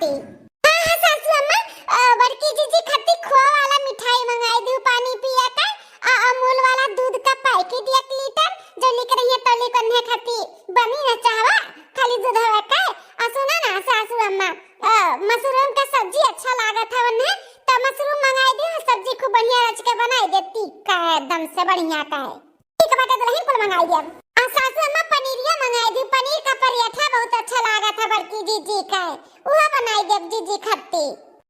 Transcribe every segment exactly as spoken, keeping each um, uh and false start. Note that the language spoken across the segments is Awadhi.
हाँ, हाँ, सासू अम्मा, अ, बड़की जीजी खातिर खोआ वाला मिठाई मंगाई दियो, पानी पिया का, अ, अमूल वाला दूध का पैकेट एक लीटर, जो लिख रही है तौली कन्या खातिर बनी न चाहवा, खाली दूधवा का। अ, सुना ना सासू अम्मा, अ, मशरूम का सब्जी अच्छा लागत है उन्हें, तो मशरूम मंगाई दियो, सब्जी खूब बढ़िया रच के बनाई देती का, एकदम से बढ़िया का है। ठीक बाटे दुल्हन, कुल मंगाई देब। आ सासू अम्मा पनीरिया मंगाई दी, पनीर का पराठा बहुत अच्छा लागत है बड़की जीजी का, उहो बनाई देब जीजी खातिर।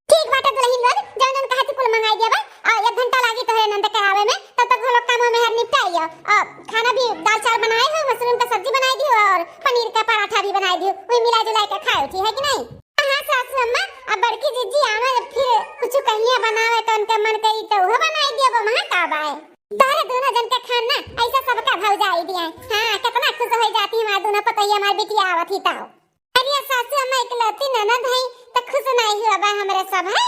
ठीक बाटे दुल्हन लोग, जौन जौन कहती कुल मंगाई देब। आ एक घंटा लागी तोहरे नंद के आवे में, तब तक हम लोग काम में हर निपटाई हो। आ खाना भी दाल चावल बनाए हो, मशरूम का सब्जी बनाई दी और पनीर का पराठा भी बनाई दी, वही मिला जुला के खाए उठी है कि नहीं? हाँ सासू अम्मा, अब बड़की जीजी आवे फिर कुछ कहिया बनावे तो उनका मन करी तो उहो बनाई देब, वहाँ का बाए। तोहरे दोनों जन के खाना ऐसा सबका भौजाई दिया। हाँ, कितना खुश हो जाती हमार दोनों पतोहिया, हमार बिटिया आवत ही ताऊ। अरे सासू अम्मा इकलौती ननद है, तो खुश नहीं हुआ बा हमरे सब है।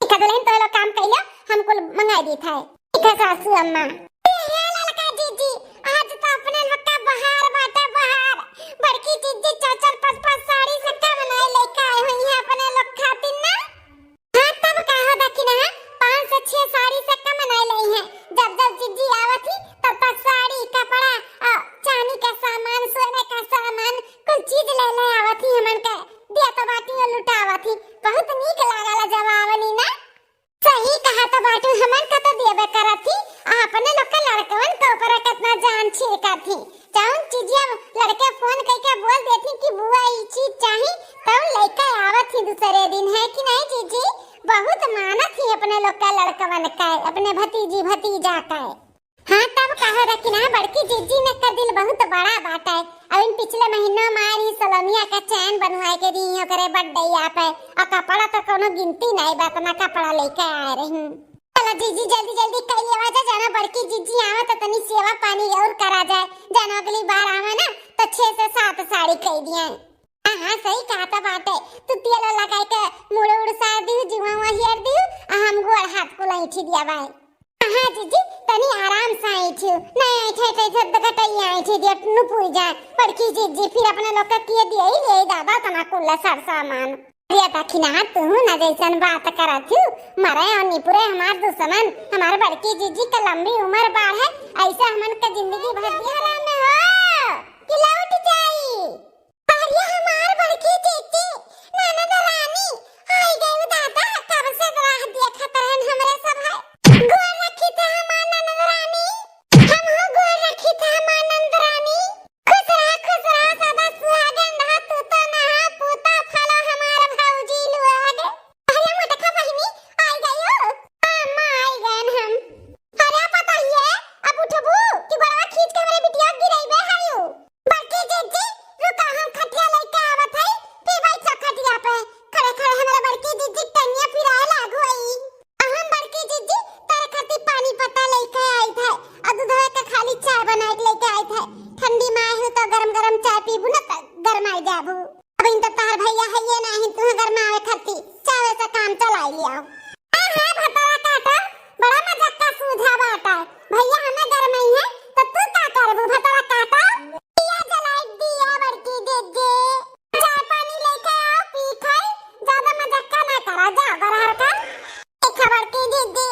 ठीक है दुल्हन, तो लोग काम कैलो, हम कुल मंगाई दी था। ठीक है सासू अम्मा। ए, हे ललका जीजी, आज तो अपने लोग का बहार बाटे बहार। बड़की जीजी चार चार पाँच पाँच साड़ी से कम नहीं लेके आए हुई है अपने लोग खातिर ना। हाँ, तब का हो दखिना, पाँच से छह साड़ी से कम नहीं लई है। जब जब जीजी आवत ही, तब तक साड़ी, कपड़ा, अ, चांदी का सामान, सोने का सामान, कुल चीज ले ले आवत ही हमन के दिया तो बाटी और लुटावत ही। बहुत नीक लागल जब आवनी ना। सही कहा तो बाटू, हमन का तो देबे करत ही, आ अपने लोग के लड़कवन के ऊपर कितना जान छिड़कत ही। जौन चीजिया लड़के फोन करके बोल देती कि बुआ ई चीज चाही, तब लइके आवत ही दूसरे दिन, है कि नहीं जीजी? बहुत मानत ही अपने लोग का लड़कवन का, अपने भतीजी भतीजा का। हाँ, तब कहो रखी ना, बड़की जीजी ने का दिल बहुत बड़ा बाटे। अब इन पिछले महीनों मारी सलोनिया का चैन बनवाए के दी ओकरे बर्थडे पे, और कपड़ा तो कोनो गिनती नहीं बा, इतना कपड़ा लेके आए रही। चला जीजी, जल्दी जल्दी कई लेवा जा, जाना बड़की जीजी आवे तो तनी सेवा पानी और करा जाए, जाना अगली बार आवे ना तो छह से सात साड़ी कई दिए। हाँ, हाँ, सही कहा था बाटे, तू तेल लगाए के मुड़ उड़ सार दिहु, जीवा हुआ हेर दिहु, आ हम गोड़ हाथ को लैठी दिया बाए। हाँ जीजी, तनी आराम से ऐठियो, नहीं ऐठे ऐठे ऐठे गटैया ऐठी दिया नुपुर जाए, बड़की जीजी फिर अपने लोग का किए दिए ही ले दादा तना कुल्ला सर सामान। अरे दखिना, तू ना जैसन बात करत हूँ, मरे और निपुरे हमार दुश्मन, हमार बड़की जीजी का लंबी उम्र बाढ़े, ऐसे हमन का जिंदगी भर दिया आराम में हो कि लौट जाई। अरे हमार बड़की जीजी, ननद रानी, आई गई दादा, कब से राह देखत रहन हमरे सब है। गोर रखी थे हमार ननद रानी, हम हो गोर रखी थे हमार ननद रानी। खुश रहा, खुश रहा, सदा सुहागन रहा, तू तो नहा, पूता फलो हमार भौजी लुआ गे। अरे मोटका बहिनी, आई गई हो? हाँ, अम्मा, आई गए हम। अरे पता ही है, अब उठबू कि गोड़वा खींच के हमरे बिटिया गिराई बे हायो। बड़की जीजी, रुका, हम खटिया लेके आवत हई, फिर बैठा खटिया पे। खड़े खड़े हमरे बड़की जीजी टंगिया पिराए लागू हई। आ हम बड़की जीजी तोरे खातिर पानी पत्ता लेके आई थे, आ दूधवा के खाली चाय बनाए के लेके आई थे। ठंडी में आए हो तो गरम गरम चाय पीबू ना तो गरमाई जाबू। अब इन तो तोहर भैया है ये नहीं, तू गरमावे खातिर चाय से काम चलाई लिया। हाँ, हाँ, भतवा काटो, बड़ा मजाक का सूझा बाटा। भैया हमें गरमाई है, तो तू का करबू भतवा काटो? दिया जलाई दिया बड़की दीदी। चाय पानी लेके आओ, पी खाई, ज्यादा मजाक का ना करा, जा बरहर का। देखा बड़की दीदी,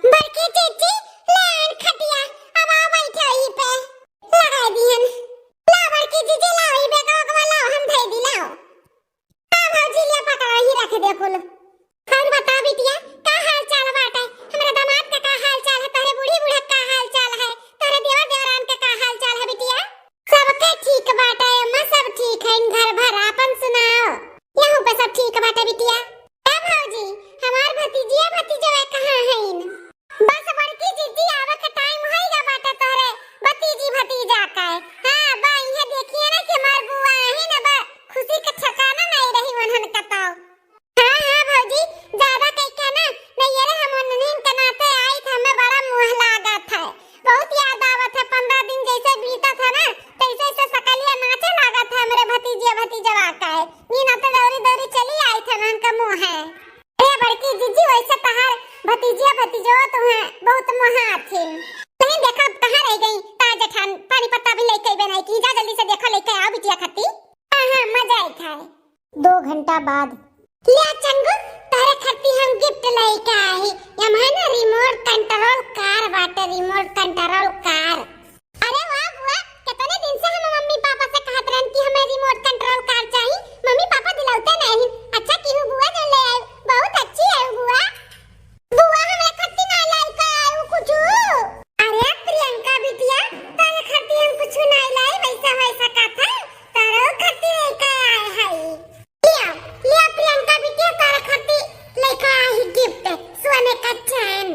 बड़की दीदी, ले आन खटिया, अब आओ बैठो ई पे। लगा दिहन। ला बड़की दीदी, लाओ ई बेगवा, ओगवा लाओ, हम धई दी, लाओ। हाँ भौजी, ले पकड़ा, ही रख दे कुल। और बता बिटिया, का हाल चाल बाटे? हमरे दामाद का का हाल चाल है? तोहरे बूढ़ी बूढ़ा का हाल चाल है? तोहरे देवर देवरान के का हाल चाल है बिटिया? सबके ठीक बाटे अम्मा, सब ठीक है। घर भर आपन सुनाओ। यहूँ पे सब ठीक बाटे बिटिया। ए भौजी, हमार भतीजिया भतीजवा कहाँ हईन? बस बड़की जीजी आवे के टाइम होइगा बाटे तोहरे भतीजी भतीजा का। हाँ, बा इहे देखिए ना कि हमार बुआ आही ना बा, खुशी के ठिकाना नहीं रही उन्हन का तो। हाँ, हाँ भौजी, ज्यादा कह के ना, नहीं ये रे हम उन्हन के नाते आई थे, हमें बड़ा मोह लागत है, बहुत याद आवत है। पन्द्रह दिन जैसे बीतत है ना, तैसे से सकलिया नाचे लागत है हमरे भतीजिया भतीजवा का है। ई नाते दौरी दौरी चली आई थे, उन्हन का मोह है। अरे बड़की जीजी, वैसे तहार भतीजिया भतीजवा तुम्हें बहुत मोहाथिन। नहीं देखा, अब कहाँ रह गई? ताजा ठान पानी पत्ता भी लेके अइबे नहीं की। जा जल्दी से देखा, लेके आओ बिटिया खाती। हाँ, हाँ, मजा आई खाए। दो घंटा बाद। ले चंगू, तोहरे खातिर हम गिफ्ट लेके आई। यमहा ना रिमोट कंट्रोल कार बाटे, रिमोट कंट्रोल कार। अरे वाह बुआ, कितने दिन से हम मम्मी पापा से कहत रहन कि हमें रिमोट कंट्रोल कार चाही, मम्मी पापा दिलौते नहीं। अच्छा किहू बुआ जो ले आए, बहुत अच्छी है बुआ। बुआ, हमरे खातिर ना लेके आए कुछ? अरे प्रियंका बिटिया, तोहरे खातिर हम कुछ ना लाई, वैसा वैसा कथा, तोहरे खातिर लेके आए हई। लिया, लिया प्रियंका बिटिया, तोहरे खातिर लेके आई गिफ्ट, सोने का चैन।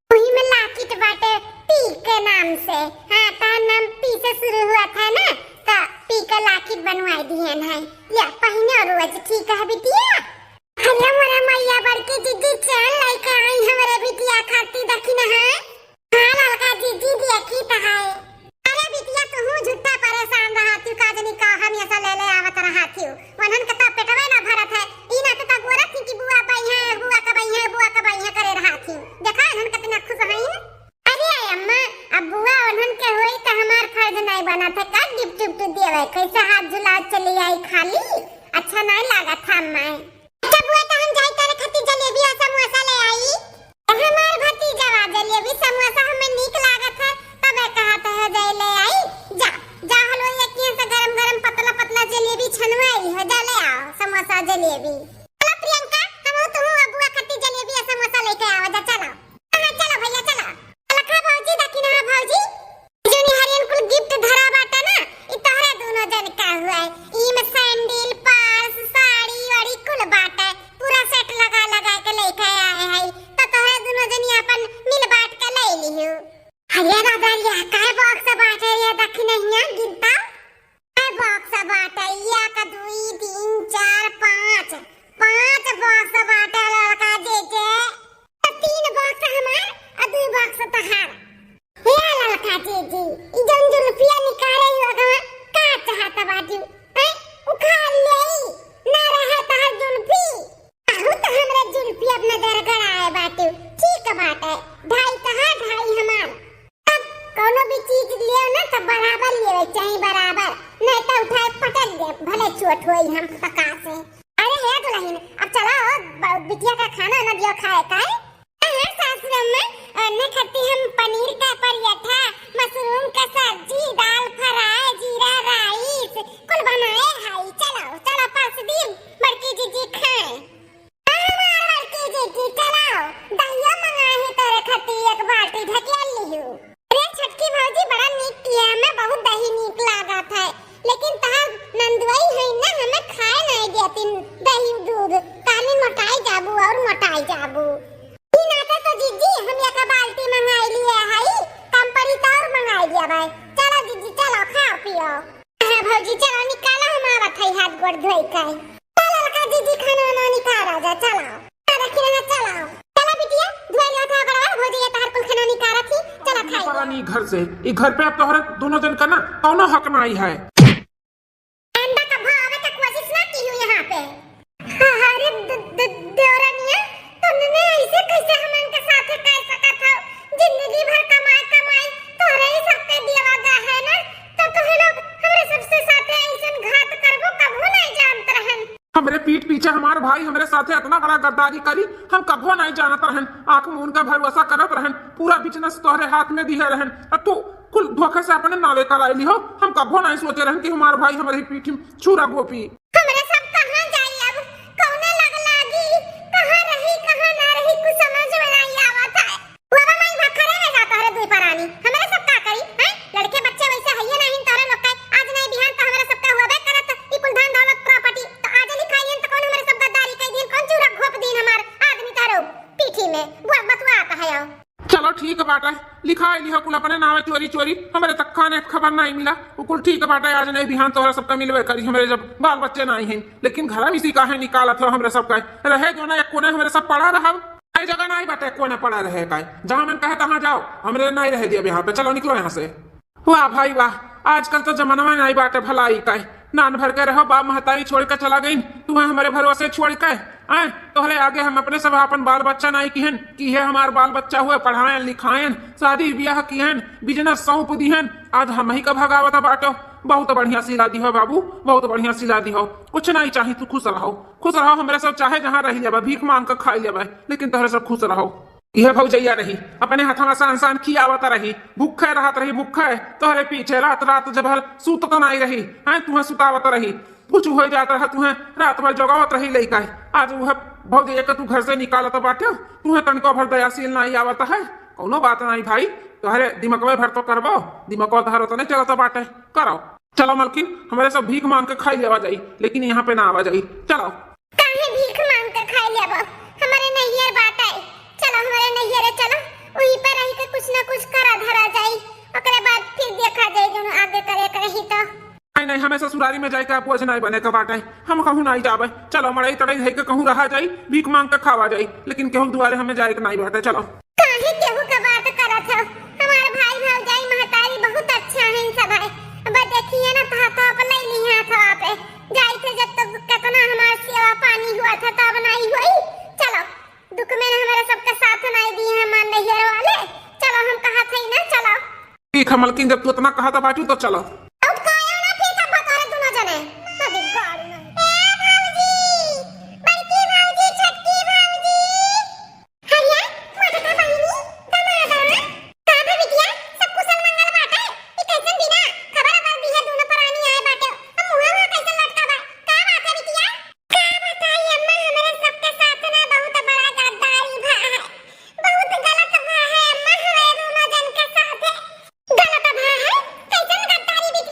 वही में लॉकेट बाटे पी के नाम से। हाँ, तार नाम पी से शुरू हुआ था ना, तो पी के लॉकेट बनवाई दिहन है। लिया, पहिने और रोज, ठीक है बिटिया? अरे मोरे मैया, बड़की जिज्जी चैन लेके आई हमरे बिटिया खातिर, देखी ना है। हाँ ललका जिज्जी, देखी तो है। अरे बिटिया, तू झूठा परेशान रहती, का जनी का हमेशा ले ले आवत रहती। वनन के तो पेटवे ना भरत है, ई ना तो गोरत थी कि बुआ बइहे, बुआ का बइहे, बुआ का बइहे करे रहती। देखा इन्हन कितना खुश हैं। अरे अम्मा, अब बुआ उन्हन के होई तो हमार फर्ज नहीं बनत है का गिफ्ट उफ्ट देवे? कैसे हाथ झुला चली आई खाली, अच्छा नहीं लागत है अम्मा। अच्छा बुआ, तो हम जाई तोरे खातिर जलेबी और समोसा ले आई। हमार भतीजवा जलेबी समोसा हमें नीक लागत है, तबे कहत है जाई ले आई। जा, जा हलवाई के यहाँ से गरम गरम पतला पतला जलेबी छनवाई है, जा ले आओ समोसा जलेबी। चलो प्रियंका, हम तुहू बुआ खातिर जलेबी और समोसा लेके आवा जा, चलो। हाँ, चलो भैया, चलो। लखा भौजी, दखिना भौजी, जोनी हरियन कुल गिफ्ट धरा बाटे ना, ई तोहरे दोनों जन का हुआ है। ई में सैंडल, पर्स, साड़ी वाड़ी कुल बाटे, पूरा सेट लगा लगा के लेके आए हई। तो तोहरे दोनों जनी अपन मिल बांट के ले लिहू। अरे दादा, ये काय बॉक्स बाटे ये, दखिनहिया गिनता। काय बॉक्स बाटे, एक, दुई, तीन, चार, पाँच, पाँच बॉक्स बाटे ललका जे जे। तो तीन बॉक्स हमार और दुई बॉक्स तोहार। हे ललका जीजी, ई जौन जुल्फिया निकारे ही ओकरा का चाहत बाटू? हैं? उखाड़ लेई, ना रहे तहर जुल्फी। आहू तो हमरा जुल्फी अपना दरगड़ आए बाटू। ठीक बाटे, ढाई तहार, ढाई हमार। तब कौनो भी चीज लेव ना तो बराबर लेवे चाही, बराबर, नहीं तो उठाए पटक दे, भले चोट होई हम पका से। अरे हे दुल्हन, अब चला हो, ब-, बिटिया का खाना ना दियो खाए का है। हाँ, सासू अम्मा, ओने खाती हम पनीर का पराठा, मशरूम का सब्जी, दाल फ्राई, जीरा राइस, कुल बनाए हई। चलो, चलो, परस दी, बड़की जीजी खाए। हाँ, हमार बड़की जीजी, चलो, दहिया मंगाए ही तोरे खाती एक बाल्टी ढकेल लिहू। अरे छोटकी भौजी, बड़ा नीक किया, हमें बहुत दही नीक लागत है, लेकिन तहार नंदुआई है ना, हमें खाए नहीं देती दही दूध, काली मोटाई जाबू और मोटाई जाबू। ई नाते तो जीजी हम एक बाल्टी मंगाई लिए हई, कम पड़ी तो और मंगाई लिया भाई। चलो जीजी, चलो, खाओ पियो। हाँ भौजी, चलो निकालो, हम आवत हई हाथ गोड़ धोई के। चलो ललका जीजी, खाना वाना निकाल आ जा, चलो। आ, रखी रहा, चलो। चलो बिटिया, धोई लियो था गोड़वा, भौजी ये तहार कुल खाना निकालत ही, चलो खाई। परानी घर से, ई घर पे अब तोहरे दोनों जन का ना कौनो हक नाई है। आइंदा कभो आवे के कोशिश ना किहू यहाँ पे। अरे द-, द-, देवरनिया, तुमने ऐसे कैसे हमन के साथे कर सकत हो? जिंदगी भर कमाई कमाई तोहरे ही सब पे दिया गया है ना, तो तोहे लोग हमरे सबसे साथे ऐसन घात करबो, कभो नहीं जानत रहन। हमरे पीठ पीछे हमार भाई हमरे साथे इतना बड़ा गद्दारी करी, हम कभो नहीं जानत रहन। आँख मूंद के भरोसा करत रहन, पूरा बिजनेस तोहरे हाथ में दिहे रहन, अब तू कुल धोखे से अपने नावे कराई लिहो। हम कभो नहीं सोचे रहन कि हमार भाई हमरे ही पीठ में छुरा घोपी। हमरे सब कहाँ जाई अब? कौने लग लागी? कहाँ रही, कहाँ ना रही, कुछ समझ में नहीं आवत है। बाबा माई भखरे में जाता है दुई परानी। हमरे सब का करी, हैं? लड़के बच्चे वैसे हइये नहीं, तोरे लोग के आज नहीं बिहान तो हमरे सब का हुआ बे करत, ई कुल धन दौलत प्रॉपर्टी। तो आज लिखाइयन तो कौन हमरे सब गद्दारी कई दिन, कौन चूरा घोप दिन हमार आदमी तारो पीठी में। बुआ बतुआ आता है आओ। चलो ठीक बाटे, लिखाई लिहो कुल अपने नावे चोरी चोरी, हमरे तक खाने के खबर नहीं मिला। वो कुल ठीक बाटे, आज नहीं बिहान तोहरा सबका मिलबे करी, हमरे जब बाल बच्चे नहीं हैं। लेकिन घर में इसी काहे निकालत हो हमरे सबका? रहे जो ना एक कोने हमरे सब पड़ा रहब। कई जगह नहीं बाटे कोने पड़ा रहे का, जहाँ मन कहे तहाँ जाओ, हमरे नहीं रहे दिया यहाँ पे। चलो निकलो यहाँ से। वाह भाई वाह, आजकल तो जमाना नहीं बाटे भलाई का। नान भर के रहो, बाप महतारी छोड़ के चला गइन, तुहें हमरे भरोसे छोड़ के। आए, तोहरे आगे हम अपने सब आपन बाल बच्चा नाई किहन कि ये हमार बाल बच्चा हुए, पढ़ाएन लिखाएन, शादी ब्याह किहन, business सौंप दिहन, आज हमही का भगावत बाटो। बहुत बढ़िया सिला दिहो बाबू, बहुत बढ़िया सिला दिहो। कुछ नाई चाही, तू खुश रहो, खुश रहो। हमरे सब चाहे जहाँ रही लेबा, भीख मांग के खाई लेबा, लेकिन तोहरे सब खुश रहो। इहे भौजैया रही, अपने हथवा सान सान खियावत रही, भूखे रहत रही, भूखे। तोहरे पीछे रात रात जब भर सूतत नाई रही, हैं, तुहें सुतावत रही, कुछ हो जात रहा, तुहें रात भर जगावत रही लइका। आज उहे भौजैया के तू घर से निकालत बाटे, तुहें तनिको भर दयाशील नाई आवत है। कौनो बात नाई भाई, तोहरे दिमकवे भर तो करबो, दिमकवा तोहर ओतने चलत बाटे, करो। चलो मलकिन, हमरे सब भीख मांग के खाई लेवा जाई, लेकिन यहाँ पे ना आवा जाई। चलो। काहे भीख मांग के खाई लेबो? हमरे नैहर बाटे, चलो हमरे नैहरे चलो, वहीं पर रह के कुछ ना कुछ करा धरा जाई, ओकरे बाद फिर देखा जाई जौन आगे करे के रही तो। नहीं, नहीं, हमें ससुरारी में जाए के अब बोझ नहीं बने के बाटे, हम कहूँ नहीं जाबे। चलो मड़ई तड़ई धई के कहूँ रहा जाई, भीख मांग के खावा जाई, लेकिन केहू दुआरे हमें जाए के नहीं बाटे। चलो। काहे केहू के बात करत हो? हमार भाई भौजाई महतारी बहुत अच्छा है सब है। अब देखिए ना, तो हाथवा पे ले ली हाथवा पे। जाई थे जब तक कितना हमार सेवा पानी हुआ था, तब नहीं हुई। चलो, दुख में ना हमारे सबके साथ नहीं दिए हमार नैहर वाले। चलो, हम कहा थे ना, चलो। ठीक है मलकिन, जब तू इतना कहा था बाटू तो चलो। अब काहे ना फिर सब बतोरे दोनों जने। कभी गाड़ी नहीं। ए भौजी, बड़की भौजी, छोटकी भौजी। हरिया, मोटका बहिनी, दमादा। का बा बिटिया, सब कुशल मंगल बाटे? ई कैसन बिना खबर अबर दिहे दोनों परानी आए बाटे? अब मुँह वहाँ कैसन लटका बा? का बात है बिटिया? का बताई अम्मा, हमरे सबके साथ ना बहुत बड़ा गद्दारी भा है। बहुत गलत भा है अम्मा, हमरे दोनों जन के साथ। गलत भा है? कैसन गद्दारी बिटिया?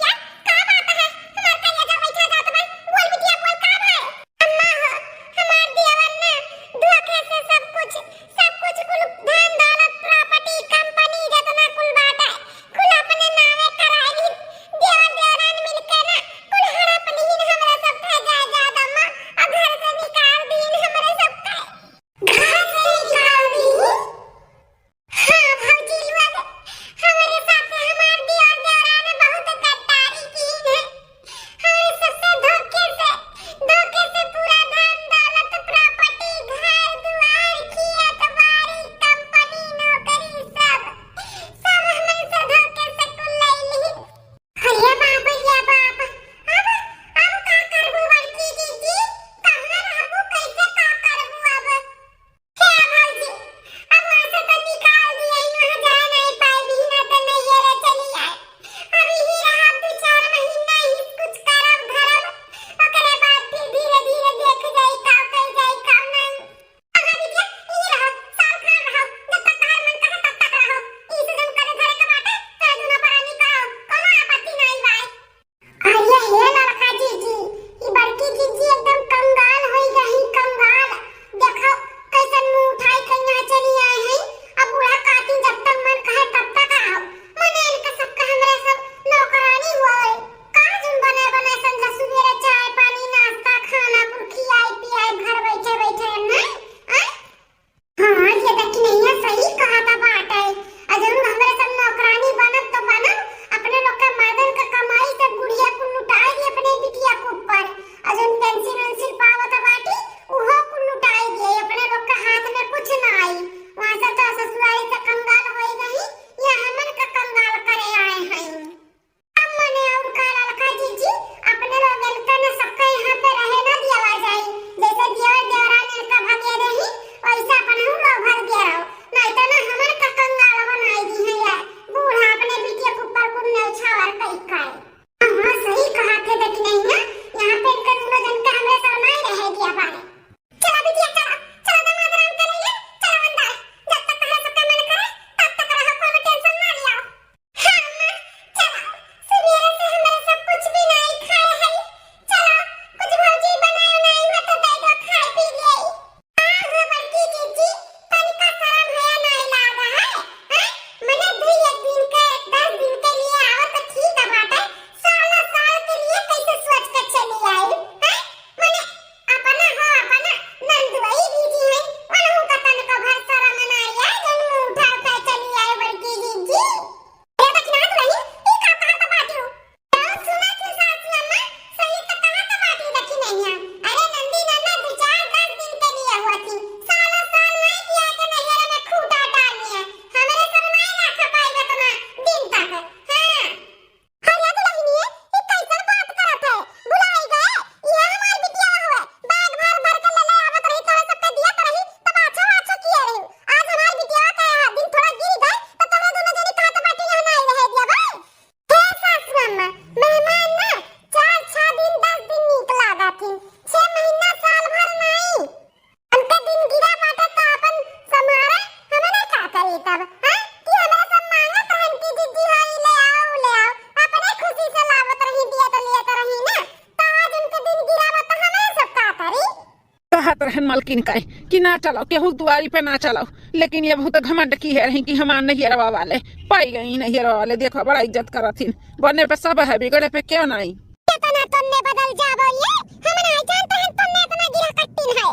रहन मलकिन का कि ना चलाओ, केहू दुआरी पे ना चलाओ, लेकिन ये बहुत घमंड किहे रही कि हमार नैहरवा वाले पाई गई, नैहरवा वाले देखो बड़ा इज्जत करत हिन, बने पे सब है, बिगड़े पे क्यों नहीं। केतना तन्ने बदल जाबो ये, हम नहीं जानते हैं तन्ने इतना गिरा कट्टिन है।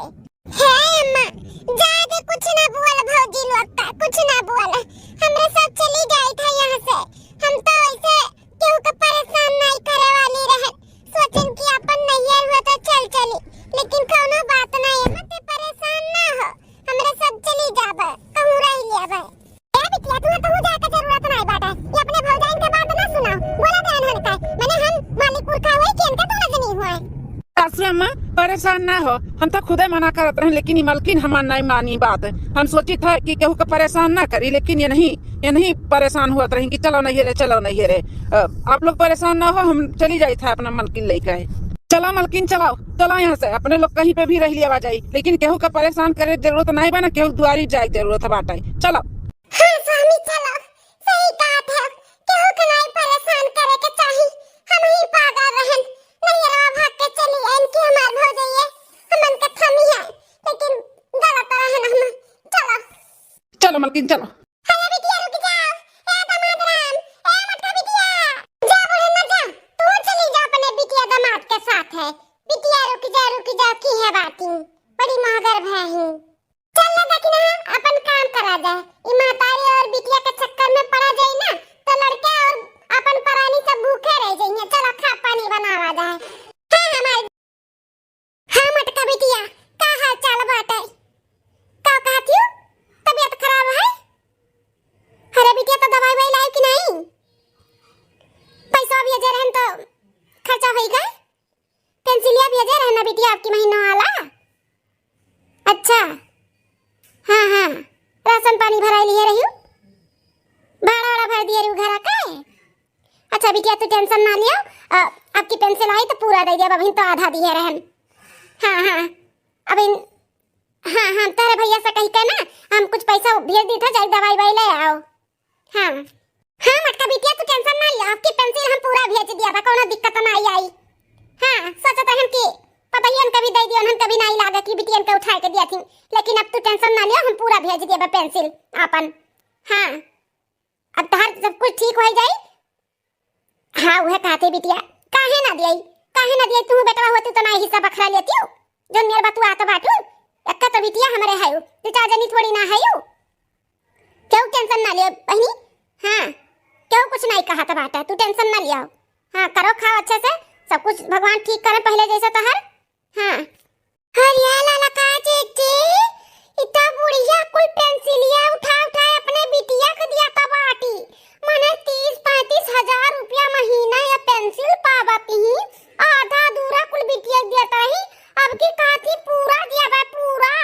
हे अम्मा, जाए दे, कुछ ना बोल भौजी लोग का, कुछ ना बोल। हमरे सब चली जाइत है यहाँ से। हम तो ऐसे केहू के परेशान नहीं करे वाली रहे। सोचन कि अपन नैहर हुआ तो चल चली, लेकिन कौनो बात नहीं, अम्मा ते परेशान ना हो, हमरे सब चली जाबे, कहूँ रह लेबे। ए बिटिया, तू कहूँ जाए के जरूरत नहीं बाटे, ये अपने भौजाइन के बात ना सुनाओ, बोला दे अनहन का, मैंने हम मालिक पुरखा हुए कि इनके दोनों जनी हुए। सासू अम्मा, परेशान ना हो, हम तो खुदे मना करत रहे, लेकिन ई मलकिन हमार नहीं मानी बात। हम सोचित है कि केहू के परेशान ना करी, लेकिन ये नहीं, ये नहीं परेशान हुआ रही कि चलो नैहरे, चलो नैहरे। अ, आप लोग परेशान ना हो, हम चली जाइत है अपना मलकिन लेके। चलो मलकिन, चलो, चलो यहाँ से, अपने लोग कहीं पे भी रह लिया जाई, लेकिन केहू के परेशान करे के जरूरत नहीं बा ना, केहू दुआरी जाए के जरूरत बाटे। चलो। हाँ स्वामी, चलो, सही बात है, केहू के नहीं परेशान करे के चाही, हम ही पागल रहन, नैहरवा भाग के चली आइन कि हमार भौजइये हमन के थमी है, लेकिन गलत रहन हम। चलो। चलो मलकिन, चलो। अरे बिटिया रुक जाओ, ए दामाद राम, ए मोटका बिटिया, जा बूढ़े मर जा, तू चली जा अपने बिटिया दामाद के साथ है। बिटिया रुक जा, रुक जा, की है बाती, बड़ी महगर भय ही। चल ना दखिना, अपन काम करा जाए। ई महतारी और बिटिया के चक्कर में पड़ा जाई ना, तो लड़के और अपन परानी सब भूखे रह जाइए। चला खा पानी बनावा जाए। हाँ, हमार, हाँ, मोटका बिटिया, का हाल चाल बाटे? का कहत हियो? तबीयत खराब है? अरे बिटिया, तो दवाई ववाई लाई कि नहीं? पैसा भेजे रहन तो खर्चा होई गए। पेंसिलिया भेजे रहे ना बिटिया, आपकी महीना वाला? अच्छा, हाँ, हाँ, राशन पानी भराई लिए रही, भाड़ा वाड़ा भर दिए रही घरा के। अच्छा बिटिया, तू tension ना लियो, अ, आपकी पेंसिल आई तो पूरा दे दिया, अभी तो आधा दिए रहन। हाँ, हाँ, अभी, हाँ, हाँ, तेरे भैया से कही के ना, हम कुछ पैसा भेज दी था, जाई दवाई वाई ले आओ। हाँ। हाँ, मोटका बिटिया, तू tension ना लिया, आपकी पेंसिल हम पूरा भेज दिया बा, कौनो दिक्कत ना आई, आई। हाँ, सोचत रहन कि पतहियन के भी दे दियो, उन्हन के भी नहीं लागे कि बिटियन के उठाए के दिया थी, लेकिन अब तू tension ना लियो, हम पूरा भेज दिया बा पेंसिल आपन। हाँ, अब तोहार सब कुछ ठीक हो जाई। हाँ, उहे कहते बिटिया, काहे ना दियाई, काहे ना दियाई? तू बेटवा होती तो ना हिस्सा बखरा लेती हो, जो मेर बतुआ तो बाटू, एक्का तो बिटिया हमरे है, दो चार जनी थोड़ी ना है। केहू tension ना लियो बहिनी। हाँ, केहू कुछ नहीं कहत बाटे, तू tension ना लियो। हाँ, करो खाओ अच्छे से, सब कुछ भगवान ठीक करे पहले जैसे तोहर। हाँ। अरे ललका जीजी, इतना बुढ़िया कुल पेंसिलिया उठा उठा अपने बिटिया के दिया तब आटी। मने तीस पैंतीस हजार रुपया महीना या पेंसिल पावत ही, आधा अधूरा कुल बिटिया के दिया तही, अब की कहती पूरा दिया बा, पूरा।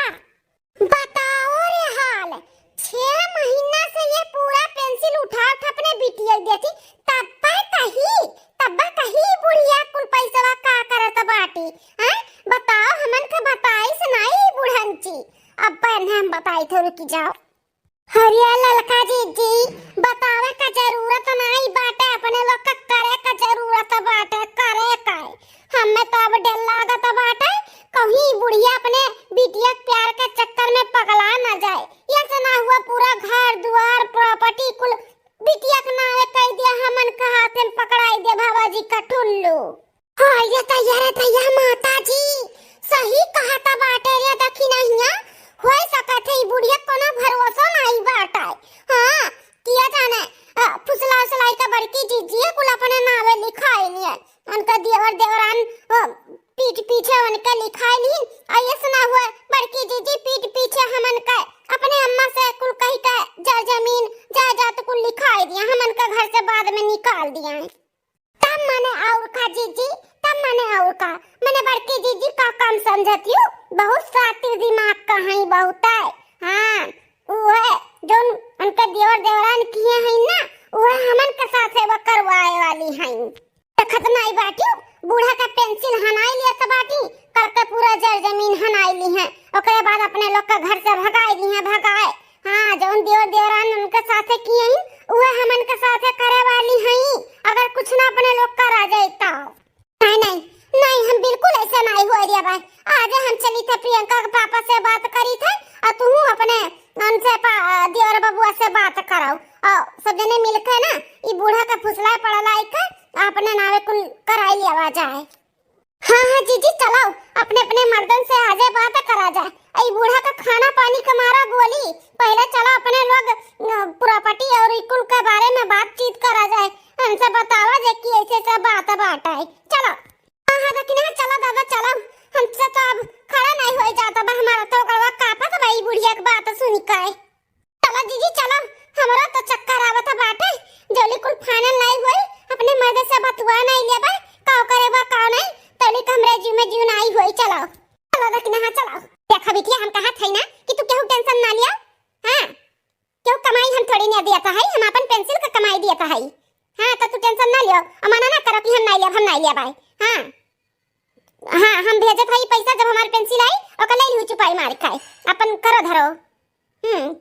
बताओ रे हाल, छह महीना से ये पूरा पेंसिल उठावत अपने बिटिया के देती, तब कही, तब कही बुढ़िया कुल पैसवा का करत बाटी, हैं? बताओ, हमन के बताई से नाई बुढ़ंची, अब पहले हम बताई थे, रुकी जाओ। अरे ललका जीजी, बतावे का जरूरत नाई बाटे, अपने लोग का करे का जरूरत बाटे, करे का। हमें तो अब डर लागत बाटे, कहीं बुढ़िया अपने बिटिया के प्यार के चक्कर में पगला ना जाए। ये से ना हुआ पूरा घर दुआर property कुल बिटिया के नावे कर दिया, हमन के हाथे में पकड़ाई दे बाबा जी का ठुल्लू। हाँ, ये तो, ये रे भैया माता जी, सही कहत बाटे रे दखिनहिया, होई सकत है ई बुढ़िया कोनो भरोसा नाई बाटे। हाँ, किया जाने, अ, फुसला उसलाई का बड़की जीजी कुल अपने नावे लिखाई लिए। उनका देवर देवरान, अ, पीठ पीछे उनके लिखाई ली। आ ये सुना हुआ बड़की जीजी पीठ पीछे हमन के अपने अम्मा से कुल कही के जर जमीन जायदाद कुल लिखाई दिया, हमन के घर से बाद में निकाल दिया है। तब मने और का जीजी, तब मने और का, मने बड़की जीजी का कम समझतियो, बहुत शातिर दिमाग का हई, बहुत है। हाँ, उहे जोन उनके देवर देवरान किए हई ना, उहे हमन के साथे वो करवाए वाली हई। देखत नाई बाटियो, बूढ़ा का पेंसिल हनाई लिया सब बाटी, करके पूरा जर जमीन हनाई ली है, ओकरे बाद अपने लोग का घर से भगाई ली है, भगाए। हाँ, जौन देवर देवरान उनके साथे किए हई, उहे हमन के साथे करे वाली हई, अगर कुछ ना अपने लोग करा जाए तो। नहीं, नहीं, नहीं, हम बिल्कुल ऐसे नहीं हुए दिया भाई। आज हम चली थे प्रियंका के पापा मर्दन से आजे बात करा जाए। ई बूढ़ा का खाना पानी का मारा गोली। पहले चलो अपने लोग, अ, प्रॉपर्टी और ई कुल के बारे में बातचीत करा जाए। हमसे बतावा जे कि ऐसे ऐसे बात बाटे। चलो। हाँ, हाँ, दखिना, चलो दादा, चलो। हमसे तो अब खड़ा नहीं होई जाता बा, हमारा तो गड़वा कांपत बा ई बुढ़िया के बात सुन के। चलो जीजी, चलो, हमरो तो चक्कर आवत बाटे। जौली कुल फाइनल नहीं होई, अपने मर्द से बतुआ नहीं लेबे, का करे बा, का नहीं, तौली तो हमरे जीव में जीव नहीं होई। चलो, चलो दखिना, हाँ, चलो। देखा बिटिया, हम कहत हई ना कि तू केहू टेंशन ना लिया। हाँ, केहू कमाई हम थोड़ी ना दिया है, हम अपन पेंसिल का कमाई दिया है। हाँ, तो तू टेंशन ना लियो, और मना ना करो कि हम नहीं लेब, हम नहीं लेब भाई। हाँ, हाँ, हम भेजत हई पैसा, जब हमार पेंसिल आई, ओकर ले लिहू चुपाई मार खाए, अपन करो धरो। हम्म,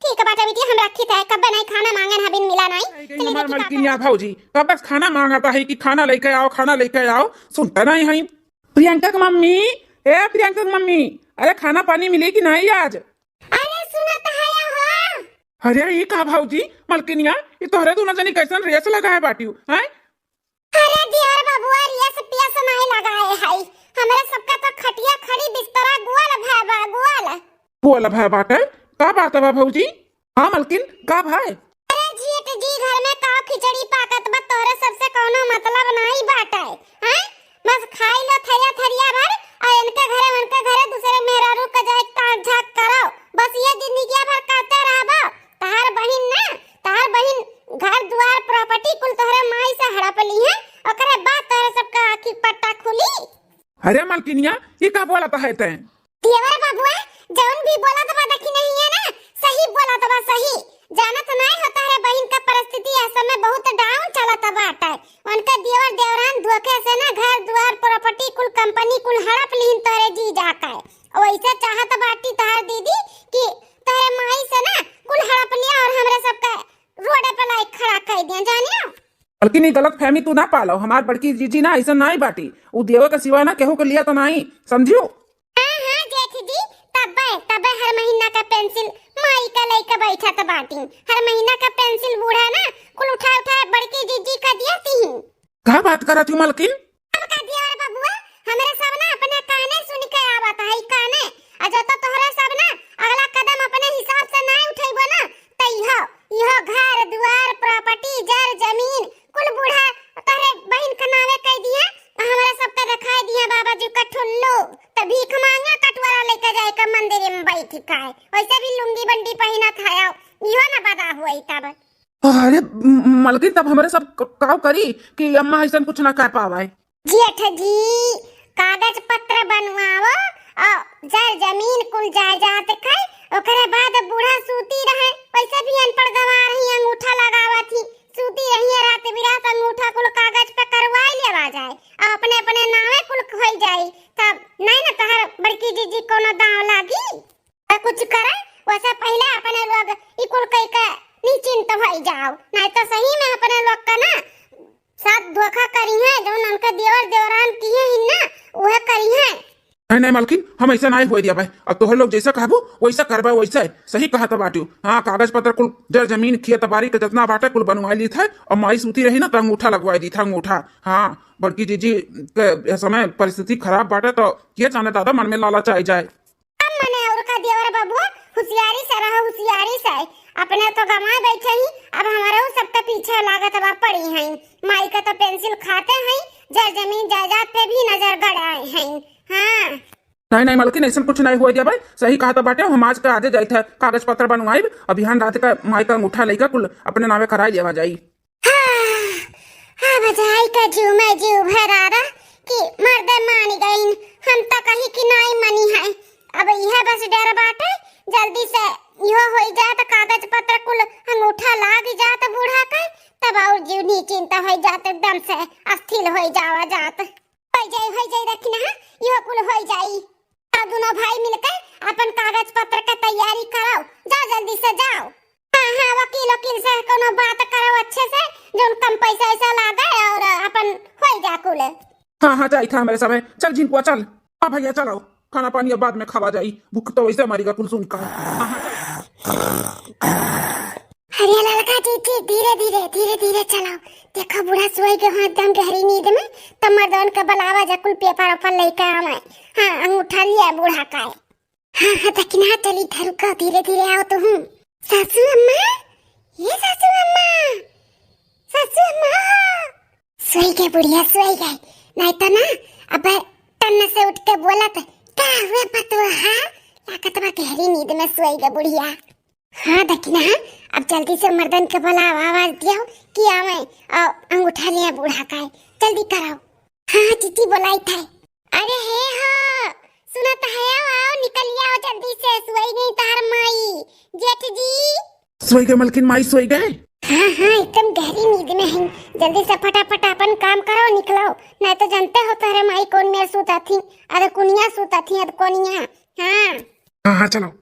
ठीक है बाटे बिटिया, हम रखी थे, कब्बे नहीं खाना मांगन हबिन मिला नहीं। आई गई चली हमार देखी का मलकिनिया भौजी, कब से खाना मांगत है कि खाना लेके आओ, खाना लेके आओ, सुनता नहीं है। प्रियंका के मम्मी, ए प्रियंका के मम्मी, अरे खाना पानी मिली कि नहीं आज? अरे सुनत है हो। अरे ई का भौजी, मलकिनिया, ई तोहरे दोनों जनी कैसन रेस लगाए बाटियो, हैं? अरे दियर बबुआ, रियस पियस नाई लगाए हई। हमरे सबका तो खटिया खड़ी बिस्तरा गोल भय बा, गोल। गोल भय बाटे? का बात बा भौजी? हाँ मलकिन, का भाई? अरे जीत जी, घर में का खिचड़ी पाकत बा, तोहरे सबसे कौनो मतलब नाई बाटे, हैं? बस खाई लो थरिया थरिया भर, और इनके घरे उनके घरे दूसरे मेहरारू के जाए ताक झाक करो, बस ये जिंदगिया भर करते रहबो। तहार बहिन ना, तहार बहिन घर दुआर प्रॉपर्टी कुल तोहरे माई से हड़प ली है, ओकरे बाद तोहरे सबका आँखी पट्टा खुली। अरे मलकिनिया, ई का बोलत है तैं? देवर बबुआ, जौन भी बोलत बा देखी नहीं है ना, सही बोलत बा, सही। जानत नहीं हो तोहरे बहिन का परिस्थिति इस समय बहुत डाउन चलत बाटे। उनका देवर देवरान धोखे से ना घर दुआर प्रॉपर्टी कुल कंपनी कुल हड़प लीन तोहरे जीजा का। वैसे चाहत बाटी तोहर दीदी कि तोहरे माई से ना कुल हड़प लिया और हमरे सबका रोड पे लाई खड़ा कर दिया, जानियो। बल्कि ई गलत फहमी तू ना पालो, हमार बड़की जीजी ना ऐसा नाई बाटी, उ देवे के सिवा ना केहू के लिया तो नाई, समझियो? हाँ, हाँ, जेठ जी, तबे, तबे हर महीना का पेंसिल माई का लइके बैठत बाटी। हर महीना का पेंसिल बूढ़ा ना कुल उठा उठा बड़की जीजी का दिया ती। का बात करत हूँ मलकिन? अब का दिया रे बबुआ, हमरे सब ना अपने काने सुन के आवत है, काने। आ जो तो तोहरे सब ना अगला कदम अपने हिसाब से ना उठेबो ना, त इहो, इहो घर दुआर, प्रॉपर्टी, जर जमीन, कुल बूढ़ा तोहरे बहिन के नावे कह दिया, आ हमरे सबके दिखाई दिया बाबा जी का ठुल्लू। त भीख मांगा कटोरा लेके जाए के मंदिर में बैठ के। वैसे भी लुंगी बंडी पहिनत है, इहो ना बदा हुई तब। अरे म-, मलकिन, तब हमरे सब क-, काव करी कि अम्मा ऐसन कुछ ना कर पावे। जेठ जी, कागज पत्र बनवाओ और जर जमीन कुल जायदाद खाए, ओकरे बाद बूढ़ा सूती रहे, वैसे भी अनपढ़ गंवार ही, अंगूठा लगावत ही, सूती रही है रात बिरात, अंगूठा कुल कागज पे करवाई लेवा जाए और अपने अपने नावे कुल हो जाए, तब नहीं ना तहर बड़की जीजी कोनो दाव लागी। त कुछ करे, वैसे पहले अपने लोग ई कुल कह के निश्चिंत हो जाओ, नहीं तो सही में अपने लोग का ना साथ धोखा करी है, जौन उनके देवर देवरान किए ही ना, वह करी है। नहीं, नहीं, मलकिन, हम ऐसा नहीं होए दिया भाई। अब तोहर लोग जैसा कहबू, वैसा करबा, वैसा है। सही कहत बाटू। हाँ, कागज पत्र कुल, जर जमीन, खेत बारी के जितना बाटे, कुल बनवाई लीत है। और माई सूती रही ना, तो अंगूठा लगवाई दी था, अंगूठा। हाँ, बड़की जीजी के समय परिस्थिति खराब बाटे, तो के जाने दादा, मन में लालच आई जाए। अब मने और का देवर बबुआ, होशियारी से रहो, होशियारी से। अपने तो गंवा बैठे ही, अब हमारे सबके पीछे लागत बा पड़ी हैं। माई का तो पेंसिल खाते हैं, जर जमीन जायदाद पे भी नजर गड़ाए हैं। हाँ। नहीं, नहीं, मलकिन, ऐसन कुछ नहीं हुआ दिया भाई। सही कहा तो बाटे, हम आज का आजे जाइत है, कागज पत्र बनवाइब, अभियान रात का माई का अंगूठा लेकर कुल अपने नावे कराई लेवा जाई। हाँ, अब जाई का जीव में जीव भरारा कि मर्दे मान गईन, हम त कही कि नाई मनी है। अब यह बस डर बाटे, जल्दी से इहो होई जात, कागज पत्र कुल अंगूठा लाग जात बूढ़ा के, तब और जीव निश्चिंत होई जात, एकदम से अस्थिर होई जावा जात। होई जाई, होई जाई, रखी ना, इहो कुल होई जाई। अब दोनों भाई मिलके अपन कागज पत्र के तैयारी कराओ, जाओ जल्दी से जाओ। हाँ, हाँ, वकील, वकील से कोनो बात कराओ अच्छे से, जौन कम पैसा वैसा लागे और अपन होई जा कुल। हाँ, हाँ, जाई था मेरे सब। चल झिनकुआ, चल। हाँ भैया, चलो, खाना पानी अब बाद में खावा जाई, भूख तो वैसे मारी का कुल सुन का। हाँ, हाँ, चल। अरे ललका जीजी, धीरे धीरे, धीरे धीरे चलाओ। देखो बूढ़ा सोई गए हैं एकदम गहरी नींद में, तब मर्दन के बुलावा जा, कुल पेपर ओपर लेके आवे। हाँ, अंगूठा लिया बूढ़ा का। हाँ हाँ, दखिना चली, धरुका, धीरे धीरे आओ तो हूँ। सासू अम्मा, ये सासू अम्मा, सासू अम्मा। सोई गए बुढ़िया, सोई गए। नहीं तो ना, अब टन्न से उठ के बोलत, का हुए पतोहा? लागत बा गहरी नींद में सोई गए बुढ़िया। हाँ दखिना, अब जल्दी से मर्दन के बुलावा, आवाज दियो कि आवे, और अंगूठा लिया बूढ़ा का है, जल्दी कराओ। हाँ, हाँ, जीजी बोलाई था। अरे हे हो, सुनत है, आओ, आओ, निकल आओ जल्दी से, सोई गई तहार माई। जेठ जी। सोई गए मलकिन, माई सोई गए। हाँ, हाँ, एकदम गहरी नींद में है। जल्दी से फटाफट अपन काम करो, निकलो, नहीं तो जानते हो तोहरे माई कौन में सूता थी, अरे कुनिया सूता थी, अरे कोनिया। हाँ। हाँ, हाँ, चलो।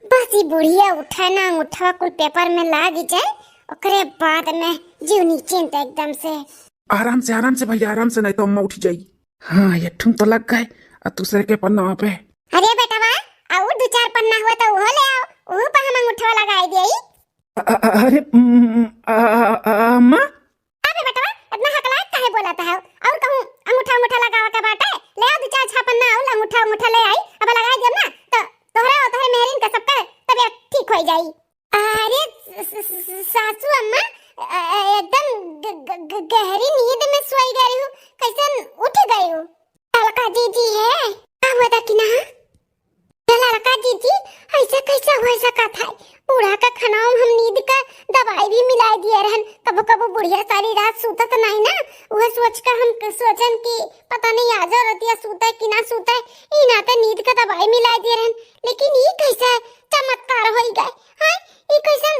बस ई बुढ़िया उठे ना, अंगूठवा कुल पेपर में लाग जाए, ओकरे बाद में जीव नीचे तो एकदम से। आराम से, आराम से भैया, आराम से, नहीं तो अम्मा उठ जाई। हाँ, एक ठुन तो लग गए, और दूसरे के पन्ना पे। अरे बेटवा, और दो चार पन्ना हुआ तो वो ले आओ, वो पर हम अंगूठवा लगाई दिए। अ-, अ-, अ-, अरे, उम, अ-, अ-, अ-, अम्मा? अबे बेटवा, इतना हकलात काहे बोलत है? और कहूँ अंगूठा, अंगूठा लगावा के बाटे? ले आओ दो चार छह पन्ना और अंगूठा, अंगूठा ले आई, अब लगाई दियो ना, तो तोहरे और तोहरे मेहरिन का सबका तबीयत ठीक हो जाई। अरे स-, स-, स-, सासू अम्मा, अ, अ, एकदम ग-, ग-, ग-, गहरी नींद में सोई गई हूँ, कैसन उठ गई हूँ? ललका जीजी है, का हुआ दखिना? ए ललका जीजी, ऐसा कैसा हो सकत है? बूढ़ा का खाना में हम नींद का दवाई भी मिला दिए रहन। कबो कबो बुढ़िया सारी रात सूतत नहीं ना, वह सोच कर हम क-, सोचन कि पता नहीं आज रतिया सूते कि ना सूते, ई नाते नींद का दवाई मिला दिए रहन। लेकिन ई कैसा चमत्कार होई गए? हाँ, ई कैसा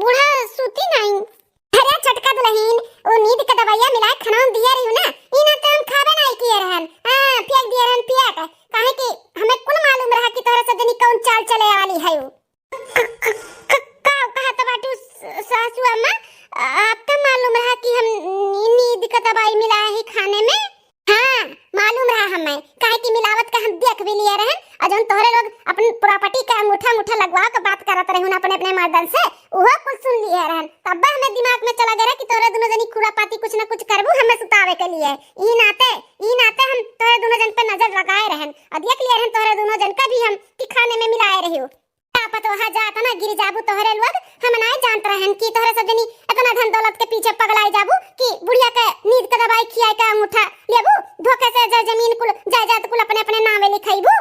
बूढ़ा सूती नहीं? अरे छोटका दुल्हन, वो नींद के दवाइया मिलाए खाना में दिए रही हूँ ना, ई ना तो हम खाबे नहीं किए रहन। हाँ, फेंक दिए रहन, फेंक। काहे कि हमें कुल मालूम रहा कि तोहरा सब जनी कौन चाल चले वाली है। उ। क-, क-, क-, का कहत बाटू स-, सासू अम्मा? आ-, आपका मालूम रहा कि हम नी-, नींद के दवाई मिलाए ही खाने में? हाँ, मालूम रहा हमें, काहे कि मिलावत का हम देख भी लिए रहन, और जौन तोहरे लोग अपन property का अंगूठा, अंगूठा लगवा के बात करत रहे हूँ ना अपने, अपने मर्दन से, उहो कुल सुन लिए रहन। तब हमें दिमाग में चला गया कि तोहरे दोनों जनी खुरापाती कुछ ना कुछ करबू हमें सुतावे के लिए। ई नाते, ई नाते हम तोहरे दोनों जन पे नजर लगाए रहन, और देख लिए रहन तोहरे दोनों जन का भी हम कि खाने में मिलाए रही हो। का पतोहा जात ना गिर जाबू तोहरे लोग, हम नाय जानत रहन कि तोहरे सब जनी इतना धन दौलत के पीछे पगलाए जाबू कि बुढ़िया के नींद के दवाई खियाए के अंगूठा लेबू, धोखे से ज-, जमीन कुल जायदाद कुल अपने अपने नामे लिखाइबू।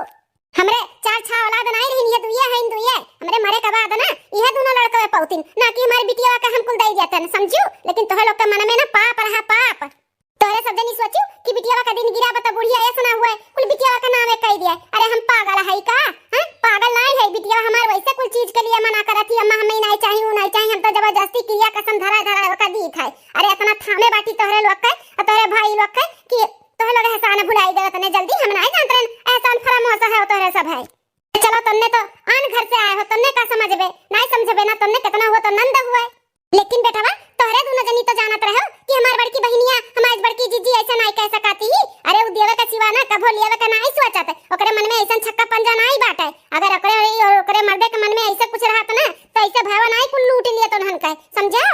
हमरे चार छह औलाद नाय रही, ये दुइये हैं, दुइये। हमरे मरे के बाद ना इहे दोनों लड़कवे पौतिन, ना कि हमारे बिटिया के हम कुल दे देतन, समझू? लेकिन तोहरे लोग के मन में ना पाप रहा, पाप। तोहरे सब जनी सोचू कि बिटियावा का दिन गिरा बता बुढ़िया ऐसा ना हुए, कुल बिटियावा का नाम एक कह दिया। अरे हम पागल है का? हैं? पागल नहीं है बिटियावा हमार, वैसे कुल चीज के लिए मना करत ही, अम्मा हमें नहीं चाहिए, वो नहीं चाहिए, हम तो जबरदस्ती किया कसम धरा धरा ओका दी था। अरे इतना थामे बाटी तोहरे लोग के, और तोहरे भाई लोग के कि तोहरे लोग एहसान भुलाई गए, तने जल्दी हम नहीं जानत रहन, एहसान फरामोश है तोहरे सब है। चलो तन्ने तो आन घर से आए हो, तन्ने का समझबे, नहीं समझबे ना, तन्ने कितना हुआ तो नंद हुए। लेकिन बेटवा, तोहरे दोनों जनी तो जानत रहो कि हमार बड़की बहिनिया, हमार बड़की जीजी ऐसा नाई कह सकाती ही। अरे, उ देवे के सिवा ना कभो लेवे के नाई सोचत। ओकरे मन में ऐसन छक्का पंजा नाई बाटे। अगर ओकरे, ओकरे मर्दे के मन में ऐसे कुछ रहत ना, तो ऐसे भयवा नाई कुल लूट लिए तो उन्हन के, समझो?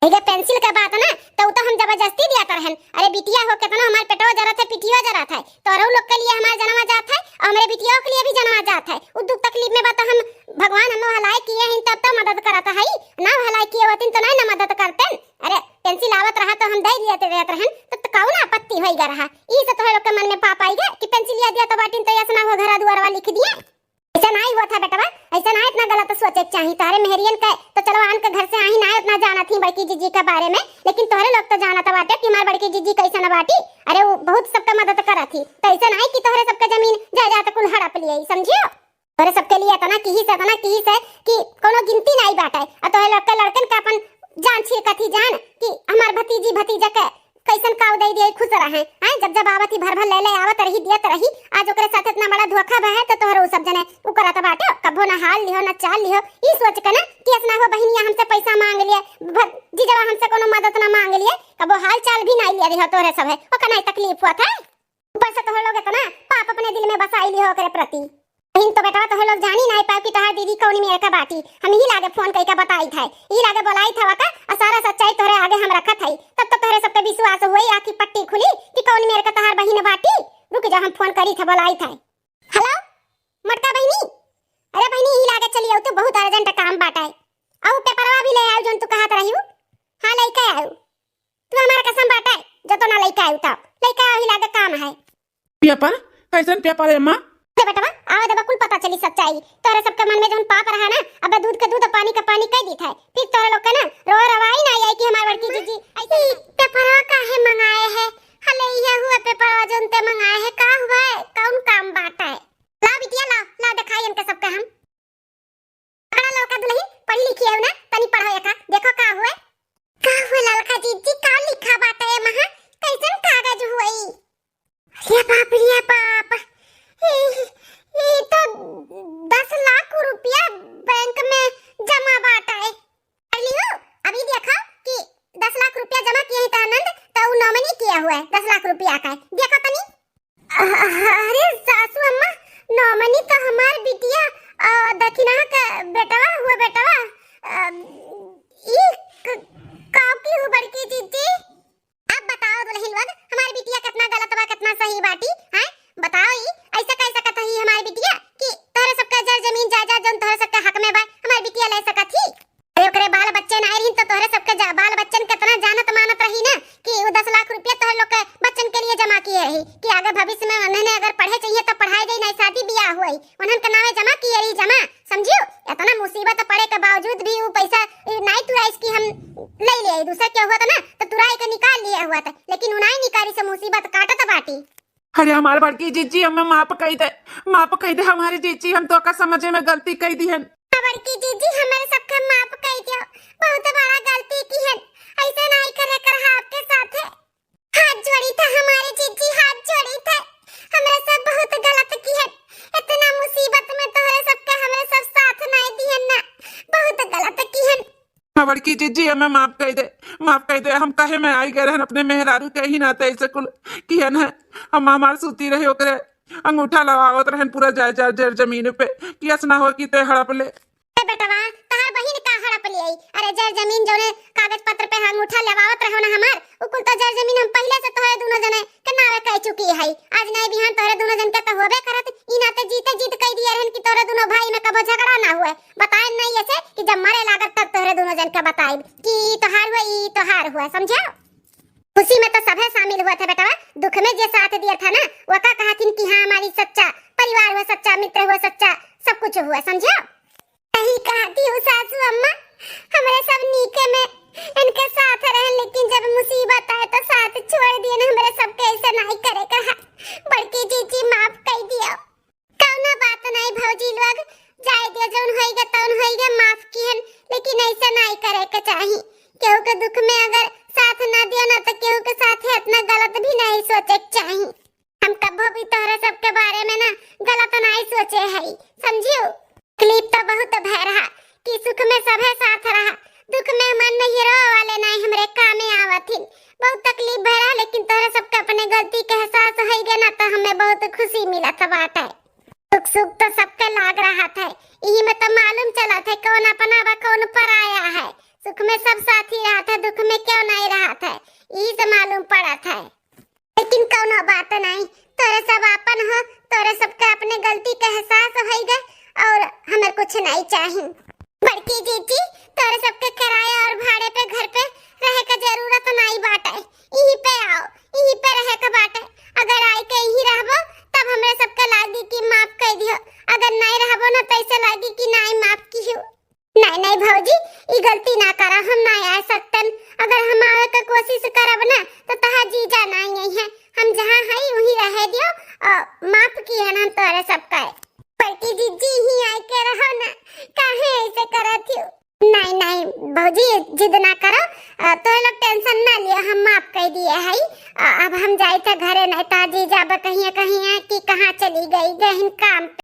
एगे पेंसिल के बात ना, तो उ तो हम जबरदस्ती दिया तो रहन। अरे, बिटिया हो, कितना हमार पेटवा जरत है, पिठिया जरत है। तोहरो लोग के लिए हमार जनवा जात है और हमरे बिटिया के लिए भी जनवा जात है। उ दुख तकलीफ में बा तो हम भगवान हमें भलाई किए हैं तब तो मदद करत है, ना भलाई किए होतिन तो नहीं ना मदद करतेन। अरे पेंसिल आवत रहा तो हम दे दिए रहत रहन तो, तो कौन आपत्ति होई गा रहा? ई से तोहरे लोग के मन में पाप आई गए कि पेंसिल लिया दिया तो बाटिन तो ऐसा ना हो घरा दुआरवा लिख दिए। ऐसा नहीं हुआ था बेटवा, ऐसा ना इतना गलत सोचे के चाहिए। तोहरे मेहरियन के तो चलो आन के घर से आई ना उतना जानत ही बड़की जीजी के बारे में, लेकिन तोहरे लोग तो जानत बाटे कि हमार बड़की जीजी कैसन बाटी। अरे वो बहुत सबका मदद करत ही, तो ऐसा नहीं कि तोहरे सबके जमीन जायदाद कुल हड़प लिए, समझियो? तोहरे सबके लिए इतना किहिस, इतना किहिस है कि कोनो गिनती नहीं बाटे। और तोहरे लोग के लड़कन के अपन जान छिड़कत ही जान कि हमार भतीजी भतीजा के कैसन काव दे दिए खुश रहे। हैं, जब जब आवत ही भर भर ले ले आवत रही, दियत रही। आज ओकरे साथ इतना बड़ा धोखा बा है तो तोहरो सब जने उ करत बाटे, कभो ना हाल लिहो ना चाल लिहो। ई सोच के ना कि ऐसा ना हो बहिनिया हमसे पैसा मांग लिए, भ-, जीजवा हमसे कोनो मदद ना मांग लिए, कभो हाल चाल भी नहीं लिया दिहो तोहरे सब है, ओकर नहीं तकलीफ हुआ था। ऊपर से तोहरे लोग इतना पाप अपने दिल में बसाई लिहो ओकरे प्रति। इन तो बेटवा तोहरे लोग जानी नाई पाए कि तोहार दीदी कौन मेर का बाटी। हम ही लागे फोन कइके बताइत है, ही लागे बोलाइत है वका, और सारा सच्चाई तोहरे आगे हम रखत है, तब तो तोहरे सबके विश्वास हुई, आँखी पट्टी खुली कि कौन मेर का तोहार बहिन बाटी। रुक जा, हम फोन करी था, बोलाइत है। हेलो, मोटका बहिनी, अरे बहिनी, ही लागे चली आऊ, तो बहुत अर्जेंट काम बाटे। आऊ पेपरवा भी ले आऊ, जौन तू कहत रही हूँ। हाँ, लइके आऊ। तू हमार कसम बाटे, जो तो ना लइके आऊ, तब लइके आऊ, ही लागे काम है। पेपर? कैसन पेपर है, अम्मा? दे बेटवा, आवे देबा, कुल पता चली सच्चाई। तोहरे सबके मन में जौन पाप रहा ना, अब दूध के दूध, पानी के पानी कह दीत है। फिर तोहरे लोग के ना रोए रवाई ना आई कि हमार बड़की जीजी ऐसे। ई पेपरवा काहे मंगाए है? हले, ये हुआ पेपरवा जौन ते मंगाए है, का हुआ है? कौन काम बाटे? ला बिटिया, ला, ला, देखाई इनके सबके हम। पकड़ा ललका दुलहिन, पढ़ी लिखी है ना, तनी पढ़ो एका, देखो का हुए। का हुए ललका जीजी, का लिखा बाटे ए महा? कैसन कागज हुई? रे बाप, रे बाप, ई, ई तो दस लाख रुपया बैंक में जमा बाटे। पढ़ लियो, अभी देखो कि दस लाख रुपया जमा किए हैं तो आनंद, तो उ नॉमिनी किया हुआ है दस लाख रुपया का है, देखो तनी। अ-, अरे सासू अम्मा, नॉमिनी तो हमार बिटिया, अ, दखिनहा के बेटवा हुआ, बेटवा। अ, ई क-, काऊ की हूँ बड़की जीजी? अब बताओ दुलहिन लोग, हमार बिटिया कितना गलत बा, कितना सही बाटी, हैं? बताओ ई, ऐसा कह सकत है हमार बिटिया कि तोहरे सबके जर जमीन जायदाद जौन तोहरे सबके हक में बा, हमार बिटिया ले सकत ही? अरे ओकरे बाल बच्चे नाई रहिन तो तोहरे सबके जा-, बाल बच्चन कितना जानत मानत रही ना कि उ दस लाख रुपया तोहरे लोग के बच्चन के लिए जमा किए रही कि आगे भविष्य में उन्हें अगर पढ़े चाहिए तो पढ़ाए जाई, नहीं शादी बियाह हुई, उन्हन के नावे जमा किए रही, जमा, समझियो? इतना मुसीबत पड़े के बावजूद भी उ पैसा, ए, नाई तुराइस कि हम ले ले, दूसरा के हुआ था ना तो तुराई के निकाल लिए हुआ था, लेकिन उ नाई निकाली से मुसीबत काटत बाटी। अरे हमार बड़की जीजी, हमें माफ कई दे, माफ कई दे हमारी जीजी, हम तो का समझे में गलती कई दी है। बड़की जीजी, हमारे सबके माफ कई दियो, बहुत बड़ा गलती की है, ऐसे नाई करे कर हा आपके साथ है। हाथ जोड़ी था हमारे जीजी, हाथ जोड़ी था, हमरा सब बहुत गलत की है, इतना मुसीबत में तोहरे सबके हमरे सब साथ नाई दिहन ना, बहुत गलत की है। हाँ बड़की जीजी, हमें माफ कर दे, माफ कर दे, हम कहे में आई गए रहन अपने मेहरारू के ही नाते ऐसे कुल किहन है। हम हमार सूती रहे ओकरे अंगूठा लवावत रहन पूरा जायदाद जर जमीन पे, कि ऐसा ना हो कि ते हड़प ले। ए बेटवा, तहार बहिन का हड़प लियाई? अरे जर जमीन जौने कागज पत्र पे अंगूठा लगावत रहो ना हमार, उ कुल तो जर जमीन हम पहिले से तोहरे दुनो जने के नावे कह चुकी है। आज नहीं बिहान तोहरे दुनो जन के तो होबे करत, ई नाते जीते जीत कह दिए रहन कि तोहरे दुनो भाई में कबो झगड़ा ना हुए। बताए नहीं ऐसे कि जब मरे लागत तब तोहरे दुनो जन के बताइब कि ई तोहार हुए, ई तोहार हुए, समझो? खुशी में तो सभे शामिल हुआ था बेटवा, दुख में जे साथ दिया था ना, वो का कहथिन कि हाँ हमारी सच्चा परिवार हुआ, सच्चा मित्र हुआ, सच्चा सब कुछ हुआ, समझो? सही कहती हूँ सासू अम्मा, हमरे सब नीके में इनके साथ रहे, लेकिन जब मुसीबत आए तो साथ छोड़ दिए ना, हमरे सबके ऐसे नहीं करे कहा। बड़की जीजी माफ कर दियो। कौनो बात नहीं भौजी लोग, जाए दियो, जौन होइगा तौन होइगा, माफ किहन, लेकिन ऐसे नहीं करे के चाही। केहू के दुख में अगर साथ ना दियो ना तो केहू के साथ इतना गलत भी नहीं सोचे के चाही। हम कबो भी तोहरे सबके बारे में ना गलत नाई सोचे हई, समझियो? तकलीफ तो बहुत भय रहा कि सुख में सभे साथ रहा, दुख में मन नहीं रो वाले नाई हमरे कामे आवत हिन। बहुत तकलीफ भय रहा, लेकिन तोहरे सबके अपने गलती के एहसास होई गए ना, तो हमें बहुत खुशी मिलत बाटे। दुख सुख तो सबके लाग रहा था, यही में तो मालूम चला था कौन अपना बा कौन पराया है। सुख में सब साथी रहा था, दुख में क्यों नहीं रहा था, यही से मालूम पड़ा था। लेकिन कौनो बात नहीं, तोरे सब आपन हो, तोरे सबके अपने गलती के एहसास होई गए और हमें कुछ नहीं चाही। बड़की जीजी, तोरे सबके किराया और भाड़े पे घर पे रहे के जरूरत नहीं बाटे, यहीं पे आओ, यहीं पे रहे के बाटे। अगर आई के यहीं रहबो तब हमरे सबके लागी कि माफ कर दियो, अगर नहीं रहबो ना तो ऐसे लागी कि नहीं माफ कियो। नहीं, नहीं भौजी, ई गलती ना करा, हम ना आ सकतन। अगर हम आवे के कोशिश करब ना, तो तहार जीजा ना आई है। हम जहाँ हई, वहीं रहे दियो, और माफ किहन हम तोरे सबके। बड़की जीजी ही आए के रहो ना, काहे ऐसे करत हो? नहीं, नहीं भौजी, जिद ना कर।